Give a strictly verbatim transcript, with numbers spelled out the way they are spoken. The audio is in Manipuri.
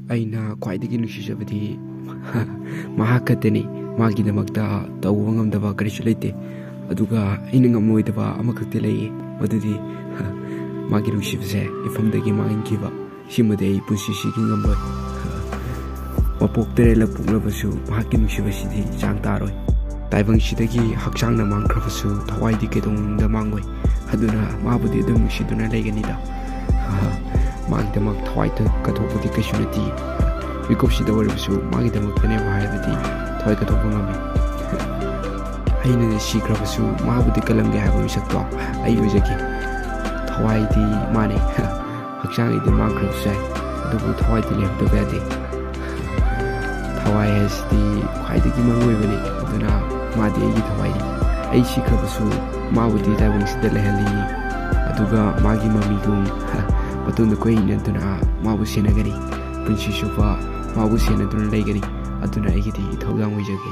ꯑꯩꯅ ꯈ꯭ꯋꯥꯏꯗꯒꯤ ꯅꯨꯡꯁꯤꯖꯕꯗꯤ ꯃꯍꯥꯛ ꯈꯛꯇꯅꯤ꯫ ꯃꯥꯒꯤꯗꯃꯛꯇ ꯇꯧꯕ ꯉꯝꯗꯕ ꯀꯔꯤꯁꯨ ꯂꯩꯇꯦ꯫ ꯑꯗꯨꯒ ꯑꯩꯅ ꯉꯝꯂꯣꯏꯗꯕ ꯑꯃꯈꯛꯇꯤ ꯂꯩꯌꯦ, ꯃꯗꯨꯗꯤ ꯃꯥꯒꯤ ꯅꯨꯡꯁꯤꯕꯁꯦ ꯏꯐꯝꯗꯒꯤ ꯃꯥꯡꯍꯟꯈꯤꯕ꯫ ꯁꯤꯃꯗꯤ ꯑꯩ ꯄꯨꯟꯁꯤꯁꯤꯒꯤ ꯉꯝꯂꯣꯏ꯫ ꯃꯄꯣꯛ ꯇꯔꯦꯠꯂꯛ ꯄꯣꯛꯂꯕꯁꯨ ꯃꯍꯥꯛꯀꯤ ꯅꯨꯡꯁꯤꯕꯁꯤꯗꯤ ꯆꯥꯡ ꯇꯥꯔꯣꯏ꯫ ꯇꯥꯏꯕꯪꯁꯤꯗꯒꯤ ꯍꯛꯆꯥꯡꯅ ꯃꯥꯡꯈ꯭ꯔꯕꯁꯨ ꯊꯋꯥꯏꯗꯤ ꯀꯩꯗꯧꯅꯨꯡꯗ ꯃꯥꯡꯂꯣꯏ꯫ ꯑꯗꯨꯅ ꯃꯥꯕꯨꯗꯤ ꯑꯗꯨꯝ ꯅꯨꯡꯁꯤꯗꯨꯅ ꯂꯩꯒꯅꯤꯗ꯫ ꯃꯥꯒꯤꯗꯃꯛ ꯊꯋꯥꯏ ꯀꯠꯊꯣꯛꯄꯗꯤ ꯀꯩꯁꯨ ꯅꯠꯇꯦ꯫ ꯃꯤꯀꯨꯞꯁꯤꯗ ꯑꯣꯏꯔꯕꯁꯨ ꯃꯥꯒꯤꯗꯃꯛꯇꯅꯦꯕ ꯍꯥꯏꯔꯕꯗꯤ ꯊꯋꯥꯏ ꯀꯠꯊꯣꯛꯄ ꯉꯝꯃꯤ꯫ ꯑꯩꯅ ꯁꯤꯈ꯭ꯔꯕꯁꯨ ꯃꯥꯕꯨꯗꯤ ꯀꯜꯂꯝꯒꯦ ꯍꯥꯏꯕ ꯃꯤꯁꯛꯇꯣ ꯑꯩ ꯑꯣꯏꯖꯒꯦ꯫ ꯊꯋꯥꯏꯗꯤ ꯃꯥꯅꯦ꯫ ꯍꯛꯆꯥꯡ ꯑꯩꯗꯤ ꯃꯥꯡꯈ꯭ꯔꯕꯁꯨ ꯌꯥꯏ, ꯑꯗꯨꯕꯨ ꯊꯋꯥꯏꯗꯤ ꯂꯩꯍꯧꯗꯕ ꯌꯥꯗꯦ꯫ ꯊꯋꯥꯏ ꯍꯥꯏꯁꯤꯗꯤ ꯈ꯭ꯋꯥꯏꯗꯒꯤ ꯃꯔꯨ ꯑꯣꯏꯕꯅꯤ꯫ ꯑꯗꯨꯅ ꯃꯥꯗꯤ ꯑꯩꯒꯤ ꯊꯋꯥꯏꯅꯤ꯫ ꯑꯩ ꯁꯤꯈ꯭ꯔꯕꯁꯨ ꯃꯥꯕꯨꯗꯤ ꯇꯥꯏꯕꯪꯁꯤꯗ ꯂꯩꯍꯜꯂꯤ꯫ ꯑꯗꯨꯒ ꯃꯥꯒꯤ ꯃꯃꯤꯗꯨ ꯃꯇꯨꯡꯗ ꯀꯣꯏ ꯏꯅꯗꯨꯅ ꯃꯥꯕꯨ ꯁꯦꯟꯅꯒꯅꯤ꯫ ꯄꯨꯟꯁꯤ ꯆꯨꯞꯄ ꯃꯥꯕꯨ ꯁꯦꯟꯅꯗꯨꯅ ꯂꯩꯒꯅꯤ꯫ ꯑꯗꯨꯅ ꯑꯩꯒꯤꯗꯤ ꯏꯊꯧꯗꯥꯡ ꯑꯣꯏꯖꯒꯦ꯫